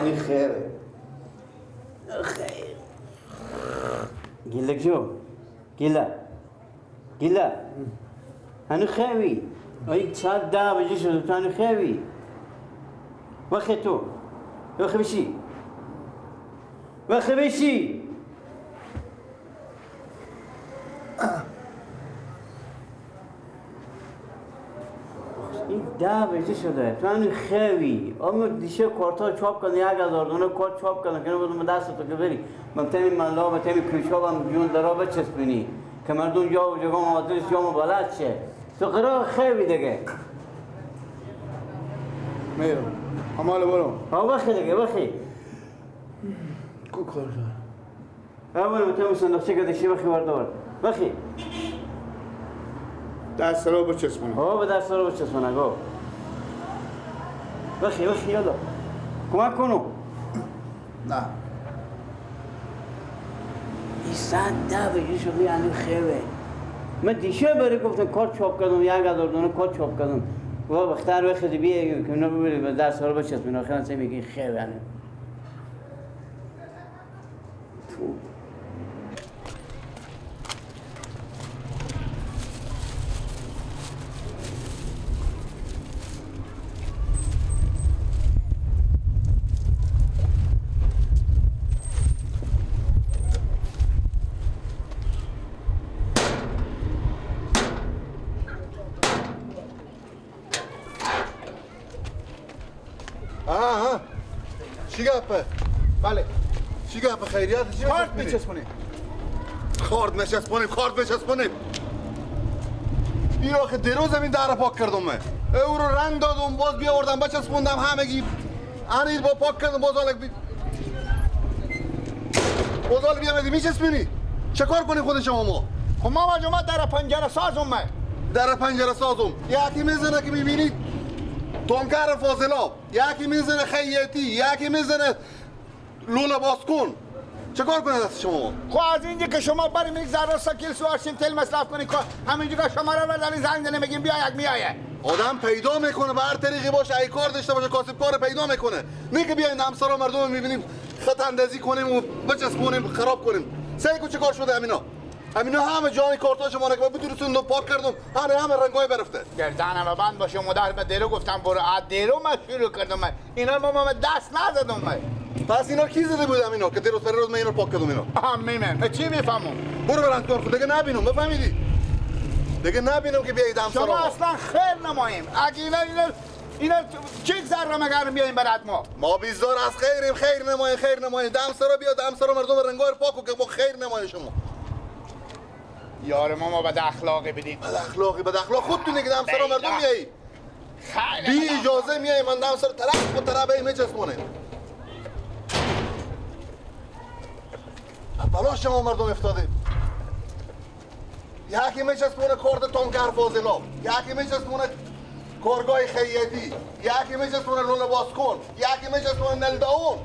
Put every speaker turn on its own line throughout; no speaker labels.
این خیره خیر گیلک جو گیلا گیلا هنو خیوی این ساعت 10 بجه شده تو هنو خیوی وخی تو وخی بشی وخی بشی این 10 بجه شده تو هنو خیوی آمو دیشه کارتا چاپ کردن 1000 دونه کارت چاپ کردن که نبودم دست تو که بری من تمی ملا و تمی کوچابم جون درا بچسبونی که مردم جا و جگام آدرس جامو بلد شه تو قرار خیلی دیگه
میرم هماله برو
ها بخی دیگه بخی
کو کار
دار اول متم صندوقچه که دیشی بخی وردار بخی
دست رو بچسبونه
ها به دست رو بچسبونه گو بخی بخی یالا کمک کنو
نه
این ساعت 10 بجه شده یعنی خیلی من دیشه بری گفتم کارت چاپ کردم 1000 دونه کارت چاپ کردم و بختر بخیدی بیه که اینا ببرید درس ها رو بچسبین آخر اصلا میگه خیلی یعنی تو
چی گپه؟ بله چی گپه خیریت چی؟ کارت میچسبونیم
کارت نچسبونیم کارت بچسبونیم این آخه دیروز این در پاک کردم من او رو رنگ دادم باز بیاوردم بچسبوندم همگی انیر با پاک کردم باز حالک باز حال بیامدی میچسبونی چه کار کنی خود شما ما؟
خب ما ما در پنجره سازم من
در پنجره سازم یکی میزنه که میبینید تونکر فاضلاب یکی میزنه خیاطی یکی میزنه لوله باز کن چه کار کنه دست شما؟
خب از اینجا که شما بریم یک ذره سکیل سوارشیم تل مصرف کنیم همینجا که شما رو بردارین زنگ زنه میگیم بیا یک میایه
آدم پیدا میکنه به هر طریقی باشه ای کار داشته باشه کاسب کار پیدا میکنه نه که بیاین همسرا مردم رو میبینیم خط اندازی کنیم و بچسبونیم خراب کنیم سعی کن چه کار شده همینا همینا همه جای کارتا شما رو که بتونستون پاک کردم همه رنگای برفته
گردنم بند باشه مادر به دیرو گفتم برو از دیرو من شروع کردم من اینا ما دست نزدم من
پس اینا کی زده بودم اینا که دیروز روز من اینا پاک کردم اینا
میمه چی میفهمم
برو برند کار خود دیگه نبینم بفهمیدی دیگه نبینم که بیایید همسرا
شما اصلا خیر نماییم اگه اینا چه ذره مگر بیایم برات ما
بیزار از خیریم خیر نماییم خیر نماییم دمسرا بیا دمسرا مردم رنگای پاکو که ما خیر نماییم شما
یار ما بد اخلاقی بدیم
بد اخلاقی بد اخلاق خودتونه که دمسرا مردم میایی بی اجازه میای من دمسرا طرف و طرف ای میچسبونه بلا شما مردم افتاده یکی میچسبونه کارت تونکر فاضلاب یکی میچسبونه کارگاه خیاطی یکی میچسبونه لوله باز کن یکی میچسبونه نلداون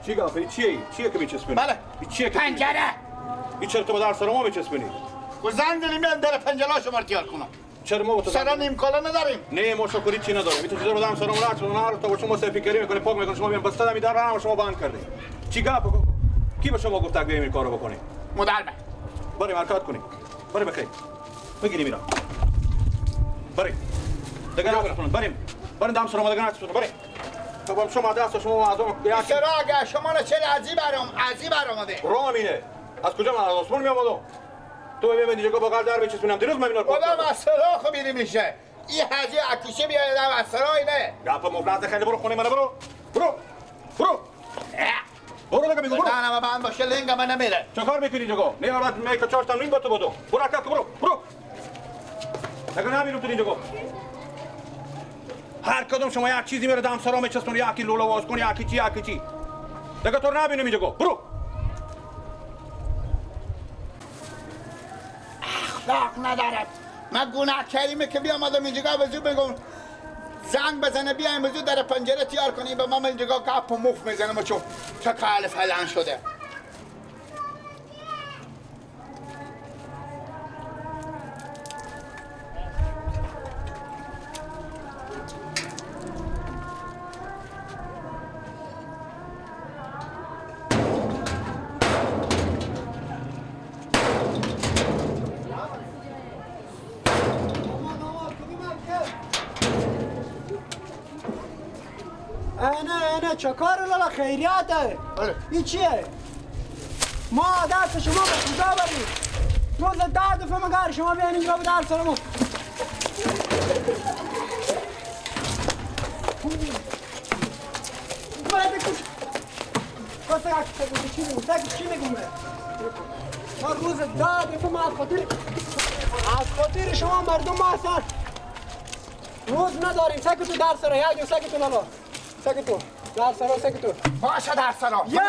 چی گفتی؟ چیه؟ چیه که میچسبونی؟
بله
چیه که
پنجره
این چرا تو با در سر ما میچسبونی؟
و زنگ زنیم میان در پنجره شما رو تیار کنم
چرا ما با تو
سرا نیم کالا نداریم
نه ما شکری چی نداریم این تو چطور با سر ما رد تا شما سفیکری میکنی پاک میکنی شما بیان بسته می در رو شما بند کردی چی گپ کی به شما گفت بیایم این کارو بکنی؟
مدربه
بریم حرکت کنیم بریم بخیر بگیریم اینا بریم دیگه نکنیم بریم بریم دم سر ما دیگه نچسبونیم بریم خب شما دست شما معظم
چرا اگه شما رو چرا عجیب برام عجیب برآمده
رامینه از کجا من از آسمون میامدم تو ببین اینجا بغل در بچسبونم دیروز من اینا رو
آدم از سراخ میری میشه این حاجی اکوشه بیاید از سرای نه
گپ مفلس خیلی برو خونه من برو برو برو برو دیگه میگم برو
نه من باشه لنگ من نمیره
چه کار میکنی اینجا نه بعد می که چهار تا نیم با تو بدو برو حرکت برو برو دیگه نبینم تو اینجا هر کدوم شما یک چیزی میره دم سرا میچسبون، یکی لوله واز کن، یکی چی یکی چی. دیگه تو نبینم اینجا. برو.
اخلاق ندارد. من گناه کریمه که بیام آدم اینجا به زود بگم زنگ بزنه بیایم به زود در پنجره تیار کنیم به ما اینجا گپ و مف میزنم و چون چه کال فلان شده.
چه کار لالا خیریته؟ این چیه؟ ما دست شما به کجا بریم؟ روز 10 دفعه مگر شما بیاین اینجا به درس ما. چی میگم؟ ما روز 10 دفعه ما از خاطر شما مردم ما اصلا روز نداریم. سکتو درس را یا سکتو لالا سکتو در سرا سکتو
باشه در سرا
یا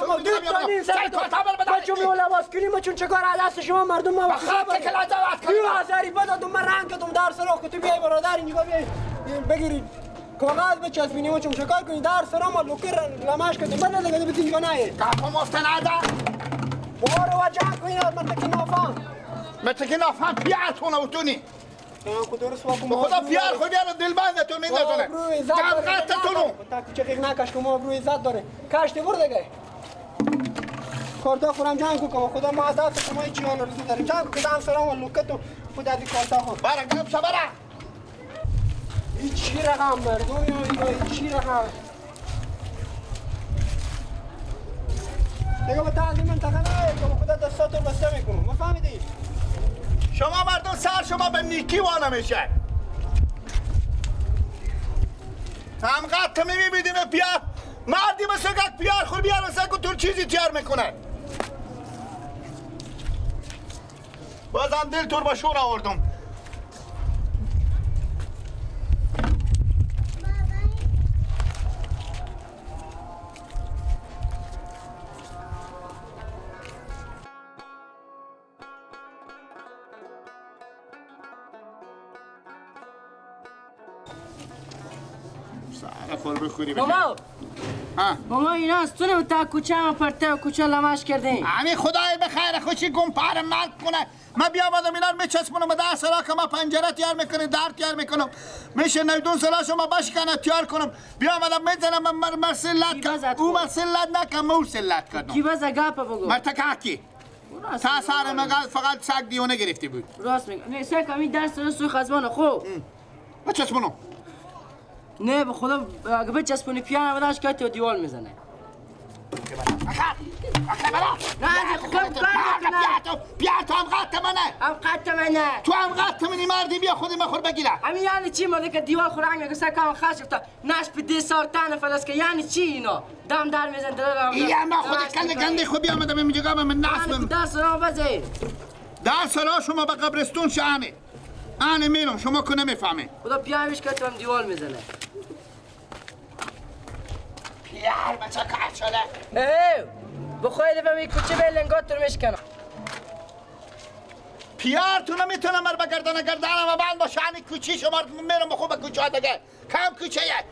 شما دو تا نیم سکتو بچو میولا باز کنیم چون چه کار دست شما مردم ما
بخاطر که لجوات
کنیم 2000 بدادم من رنگ کردم در سرا خو تو بیای برادر اینجا بیای بگیری کاغذ بچسبینیم چون چه کار کنی در سرا ما لوکر لماش کردیم بده دیگه بتین اینجا نه
کافم افتناده
برو و جان کنی مرتکی نافهم
مرتکی نافهم پیارتونه و تونی
خدا
پیار خود بیار دلبندتون میندازونه دمقتتونو
تا کوچه نکش که ما ابروی عزت داره کشتی برده گه کارتا خورم جنگ کن خدا ما از دست شما هیچی آن رزو داریم جنگ کن دم سرام و لوکتو خود از این کارتا خور
برا گم شو برا
هیچی رقم مردم یا هیچی رقم دیگه با تا از این منطقه نه که خدا دستاتو بسته میکنم مفهمیدی؟
شما مردم سر شما به نیکی وانه میشه هم قطع میبینیم پیار مردی مثل یک پیار خور بیار مثل که تو چیزی تیار میکنه بازم دل تور با شور آوردم.
بابا بابا اینا از تو تا کوچه هم پرته و کوچه لمش کردیم.
همین خدای به خیر خوشی گمپر مرد کنه. من بیامدم اینا رو میچسبونم به 10 سالا که ما پنجره تیار میکنیم در تیار میکنم میشه 92 سالا شما بشکنه تیار کنم بیامدم میزنم من مرسلت کردم او مرسلت نکم او سلت کردم
کی باز گپ بگو
مرتکاکی تا سر مگه فقط سگ دیونه گرفتی بود.
راست میگم نه سگ همین 10 سالا سوی خزمانه خوب
بچسبونم
نه به خدا اگه بچسبونی پیانه بدنش که تو دیوال میزنه. نه
بیا تو هم قط منه
هم قط منه
تو هم قط منی مردی بیا خودی مخور بگیره.
همین یعنی چی ماده که دیوال خور رنگ میگه سکم خش افتا نش به دی سارتن فلس که یعنی چی اینا دم در میزن دلم
یا ما خود کله گنده خو بیا آمدم اینجا من نصبم
دست را بزن
دست را شما به قبرستون شانه آنه میرم شما که نمیفهمی
خدا پیامش که تو هم دیوال میزنه
پیار بچه کار شده
ای بخوای دفعه می کوچه به لنگات رو میشکنم
پیار تو نمیتونم بر بگردن گردنم و بند باشه آنه کوچی شما میرم بخو به کوچه ها دیگه کم کوچه یه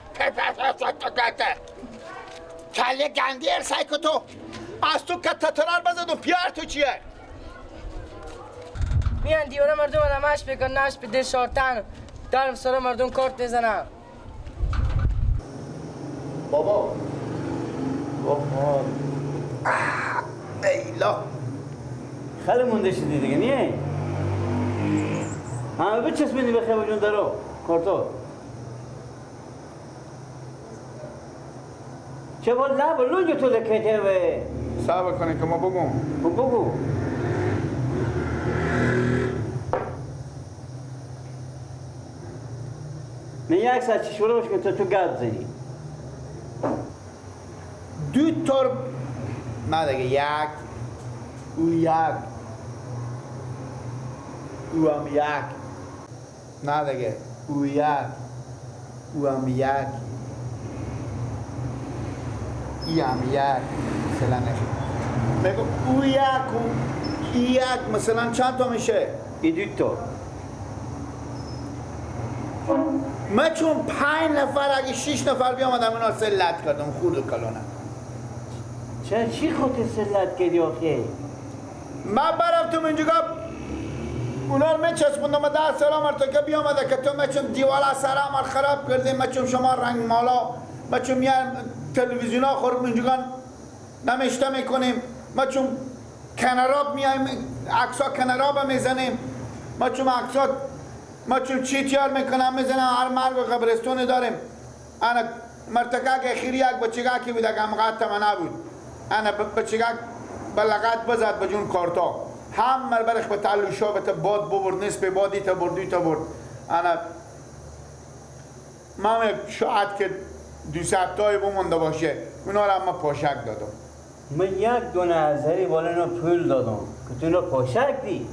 کله گندی ارسای که تو از تو که تترار بزدم پیار تو چیه
میان دیواره مردم نمش بکن نش به دل شارتن دارم سر مردم کارت میزنم.
بابا بابا ایلا
خیلی مونده شدی دیگه نیه؟ همه بچسبینی به خیابون جون درو کارتو چه با لب لنگ تو لکه به
صبر کنی که ما بگم
بگو من یک ساعت چشوره باش که تو گپ زنی
دو تا نه دیگه یک او یک او هم یک نه دیگه او یک او هم یک ای هم یک مثلا میگم او یک و یک مثلا چند تا میشه؟
ای دو تا.
من چون 5 نفر اگه 6 نفر بیامدم اونا سلت کردم خورد و کلانم.
چرا چی خودت سلت کردی آخه؟
من برم تو اینجا اونا رو میچسبوندم 10 سال مرتکه بیامده که تو مچون دیوال سرم خراب کردیم، مچون شما رنگ مالا، مچون میان تلویزیون ها خورد اینجا نمیشته میکنیم، مچون کنراب میایم عکسا کنراب میزنیم، مچون عکسا مچون چی تیار میکنم میزنم، هر مرگ و قبرستون داریم. انا مرتکه که خیری یک بچگاه که بود اگه همقدر من نبود، انا بچگاه بلغت بزد بجون کارتا هم مر برخ به تعلوشا به باد ببرد نصف بادی تا بردی تا برد. انا من شاید که 2 هفته‌ای بمونده باشه اونا رو هم پاشک دادم.
من یک دونه از هری بالا اینا پول دادم که تو اینا پاشک دی.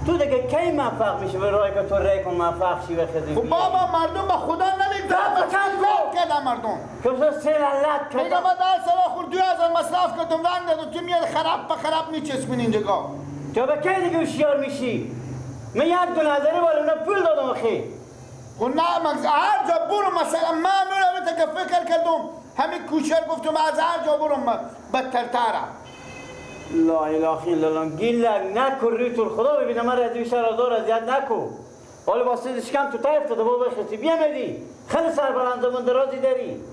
تو دیگه کی موفق میشه به رای که تو رای کن موفق شی و خیلی.
خب بابا مردم به خدا نمیگذارن، چند کردم مردم
که مثلا سه لت کردم.
میگم من 10 سال خورد 2000 مصرف کردم رنگ دادم، تو میاد خراب به خراب میچسبونی اینجا.
تو به کی دیگه هوشیار میشی؟ من یک دونه از هری بالا اینا پول دادم آخه.
خب نه هر جا برو مثلا من اونم که فکر کردم همین کوچر گفتم از هر جا برو بدترترم.
لا اله الا الله گیلک نکن روی تو خدا ببینم من رضی بیشتر آزار اذیت نکن. حالا واسه شکم تو تایف داده بابا بخستی بیامدی خیلی سربلند من درازی داری.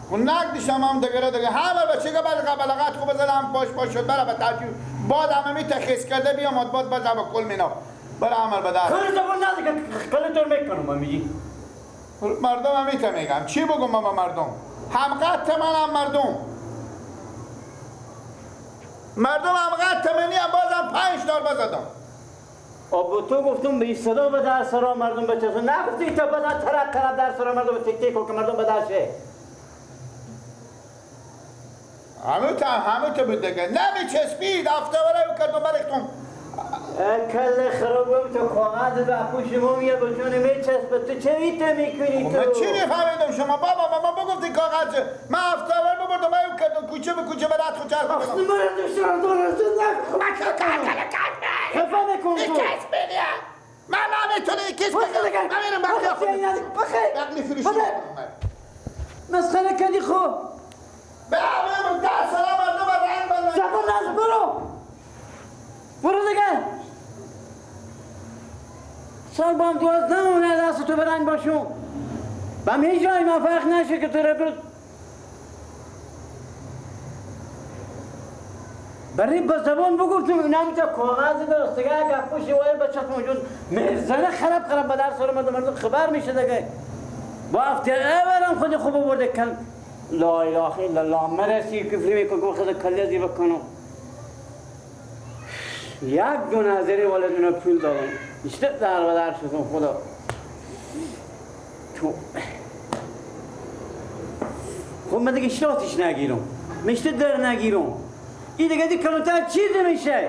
خب نگدیشم هم دیگه دیگه همه بچه که بعد قبلغت خوب بزنم پاش پاش شد برا به تعجب باد همه می تخیس کرده بیامد باد بزن با کل مینا برا عمل بدر.
خیلی زبان نزد که کل طور میکنم من میگی
مردم هم میته میگم چی بگم من مردم هم قط من هم مردم مردم هم قط منی هم بازم 5 دار بزدم.
آب تو گفتم به صدا به در سرا مردم بچسون نگفتی تا بزن طرف طرف در سرا مردم تک تک که مردم بدرشه.
همه تا بود دیگه نمیچسبید هفته برای کردم برکتون
کل خرابم تو کاغذ به پوش ما میاد به جون میچسبه. تو چه ایته میکنی تو؟
من چی میفهمیدم شما بابا ما بگفتی کاغذ من هفته اول ببردم من کردم کوچه به کوچه برات خود چسب
اصلا من شما خفه میکن تو
من نمیتونی کس بگم من میرم بخیر بخیر
مسخره کردی. خب
به همه 10 سال مردم رنگ بندن
زبان نز برو برو دیگه سال با هم 12 مونه دست تو برنگ باشون بم هیچ رای موفق نشه که تو رو برو برای با زبان بگفتم اونم تا کاغذ درست دیگه اگه پوشی وایر بچه موجود میزنه خراب خراب به درس مردم مردم خبر میشه دیگه با هفته اولم خودی خوب برده کل لا اله الا الله مرسی کفری میکنم که خود کلی ازی بکنم. یک دو نظری والدونه پول دادم اشته در و در شدم خدا تو خب من دیگه اشتاتش نگیرم مشته در نگیرم این دیگه دی کلونتر چیزی میشه.